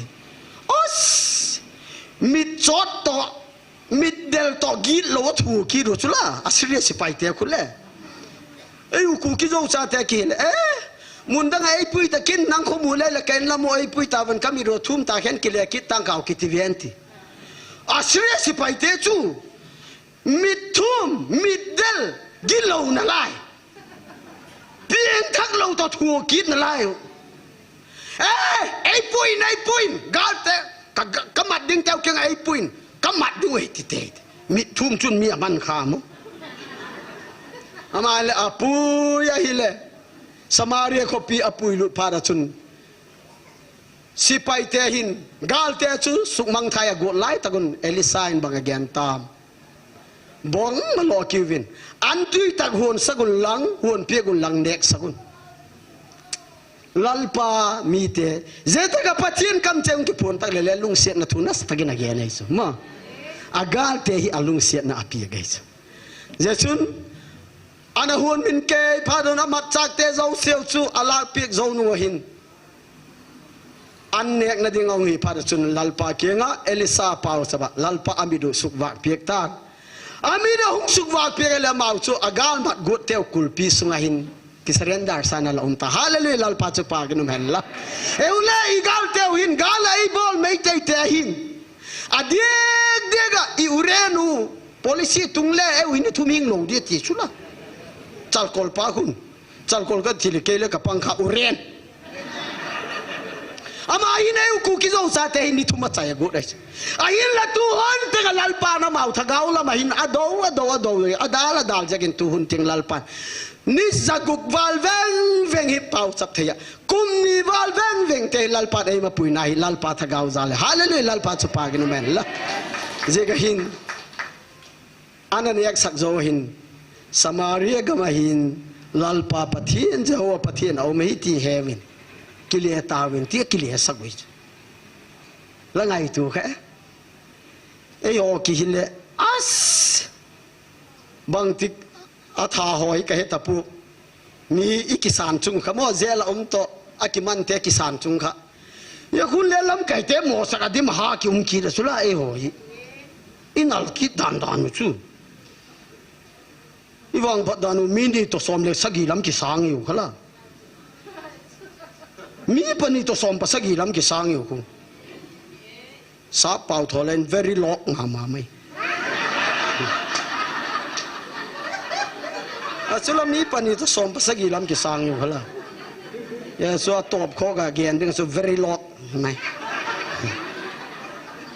Os! Mit chot to, mit del to git lou a thu kit u chu la. Assyria sepai te khu le. Ei u Kuki Zo chate kile. Eh, Mun dang a eipui ta kin, nang khomu le le ken lamu eipui ta van, kamiro thum ta khen kile kit tang kau kiti ven ti. Assyria sepai te chu mit thum, mit del, gilou nalai. Pieng thak lou to thu kit nalai. Eh, eipui, eipui, gal te, ka, ka, kamat ding teu keng eipui, kamat ding e ti te. Mit thum chun mi aman kha mo. Ama le apui ahile. Samaria khopi apui lut phat a chun. Sepai te hin, gal te chu sukmang thai a got lai takun Elisha in bang a gen tam. Bong malo kiuvin. An tui tak hon sagun lang, hon piak un lang nek sagun. Lalpa mite, je taka Pathian kam cheng ki pon tak le le lungsiatna thu nasa takin a gen ei chu. Ma. A gal te hi a lungsiatna a piak ei chu. Je chun, ana hon min kei, phat un a matchak te zo seu chu, a lak piak zo nu hin. An nek na ding a hung hi phat chun Lalpa kiang a Elisha pau chaba, Lalpa a mit u sukvak piak tan. A mit a hung sukvak piak le amau chu a gal mat got teu kulpi sunga hin ki surrender sana la um ta. Hallelujah, Lalpa chu pha kin um hen la. Eu le i gal teu hin gal a i bol mei tei te hin. A diak diak a i uren u policy tung le eu hin i thum hing lo dia ti chu la. Chalkol pa hun. Chalkol ka thil kei le ka pang kha uren. Ama hin ei u ku ki zo sa te hin ni thum a chai a gu dai. A hin la tu hon te ka Lalpa na mau thagau lama hin a do, a do, a do, a dal, a dal jakin tu hun ting Lalpa. Ni za guk val veng veng hi pau chap thei a. Kum ni val veng veng te Lalpa ei ma pui na hi Lalpa thagau za le. Hallelujah, Lalpa chu pha kin um hen la. Je ka hin. Ana nek sak zo hin, Samaria gam a hin, Lalpa Pathian, Jehovah Pathian a um hi ti he uvin. Kile ta uvin, ti kile sak ui. La ngai tu khe. Ei ho ki hile, as! Bang tik a tha ho hi ka he ta pu. Mi i kisan chung kha mo, jail a um to, a kiman te kisan chung kha. Ya khun le lamkai te mo sak a dim ha ki um ki da sula ei ho hi. I nal kit dan dan u chu. I vang phat dan u mi ni to som le sagi lam kisang u khala. Mi pani to som pa sagi lam kisang u khu. Sap pau tho len very lock nga ma mai. A chula mi pani to som pa sagi lam kisang u khala. Ya so a top kho ga gen ding so very lock mai.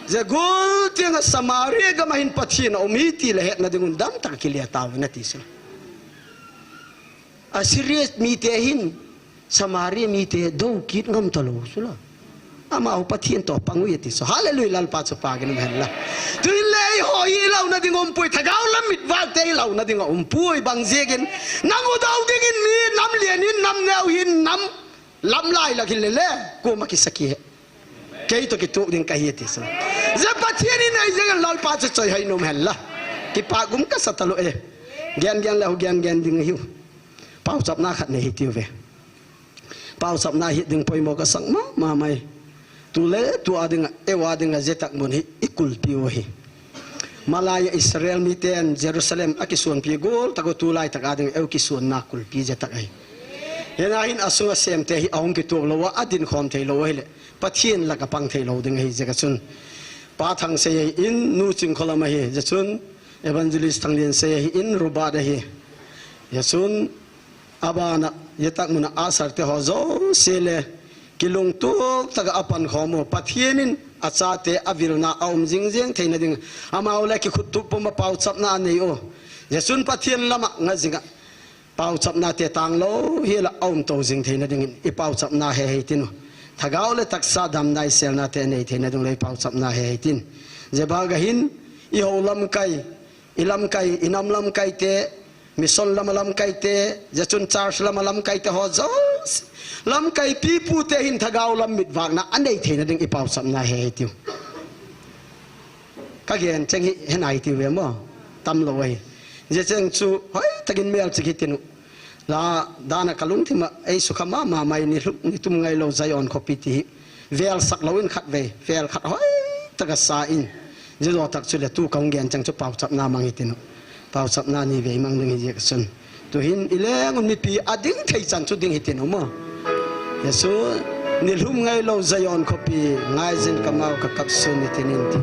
Je gul tiang a Samaria gam a hin Pathian a um hi ti le hetna ding un dam tak kile ta u na ti se. Assyria mi te hin Samaria mi te do kit ngam ta lo sula. Ama u Pathian to pang u ti so. Hallelujah, Lalpa chu pha kin um hen la. Tu le ei ho hi lau na ding um pui thagau lam mit val te lau na ding um pui bang ziakin. Nang u dau ding in mi nam lian in nam neu hin nam lam lai la kin le le. Ko ma ki saki he. Kei to ki tuk ding ka hi ti so. Je Pathian in ei je Lalpa chu choi hai num hen la. Ki pa gum ka sa ta lo e. Gen gen la hu gen gen ding hiu. Pau chap na khat ne hi ti u ve. Pau chap na hi ding poimo ka sang ma, ma mai. Tu le, tu a ding a, eu a ding a je tak mun hi, i kulpi u hi. Malai a Israel mi ten Jerusalem a kisuan pi gol, tak u tu lai tak a ding eu kisuan na kulpi je tak ai. Hena hin a sunga sem te hi a hung ki tuak lo a, a din khom thei lo hi le. Pathian lak a pang thei lo ding hi je ka chun. Pa Thang sei in, nu Ching Kholam a hi, je chun. Evangelist Thang Lian sei hi in, Rubat a hi. Je chun. Abana, ye tak muna asar te ho zo se le, kilungtup taka a pan khom u, Pathian in a chate a vilna a um jing jing theina ding, amau le kikhut tup pum a pau chapna a nei u. Je chun Pathian lama nga jing a, pau chapna te tang lo, hi la a um to jing theina ding in, i pau chapna he he tin u. Thagau le taksa dam nai selna te nei theina ding le i pau chapna he he tin. Je ba ga hin, i ho lamkai, I lamkai, i nam lamkai te, mission lama lamkai te, je chun church lama lamkai te ho zo. Lamkai pipu te hin thagau lam mit vakna a nei theina ding i pau chapna he he tiu. Ka gen cheng hi he nai tiu ve mo. Tam lo ahi. Je cheng chu, hoi, takin mel chik hi tinu. La, dana ka lungthim a, ei sukha mama mai ni hluk, ni tum ngai lo Zion khopi ti hi. Vel sak lo in khat ve, vel khat hoi taka sa in. Zizo tak chu le tu ka hung gen chang chu pau chapna mang hi tinu. Pau chapna ni ve mang ding hi je ka sun. Tu hin i leng un mipi a ding thei chan chu ding hi tinu mo. Jesu, nilhum ngailou Zion khopi, ngaijin kamau kakap sun nitin in ti.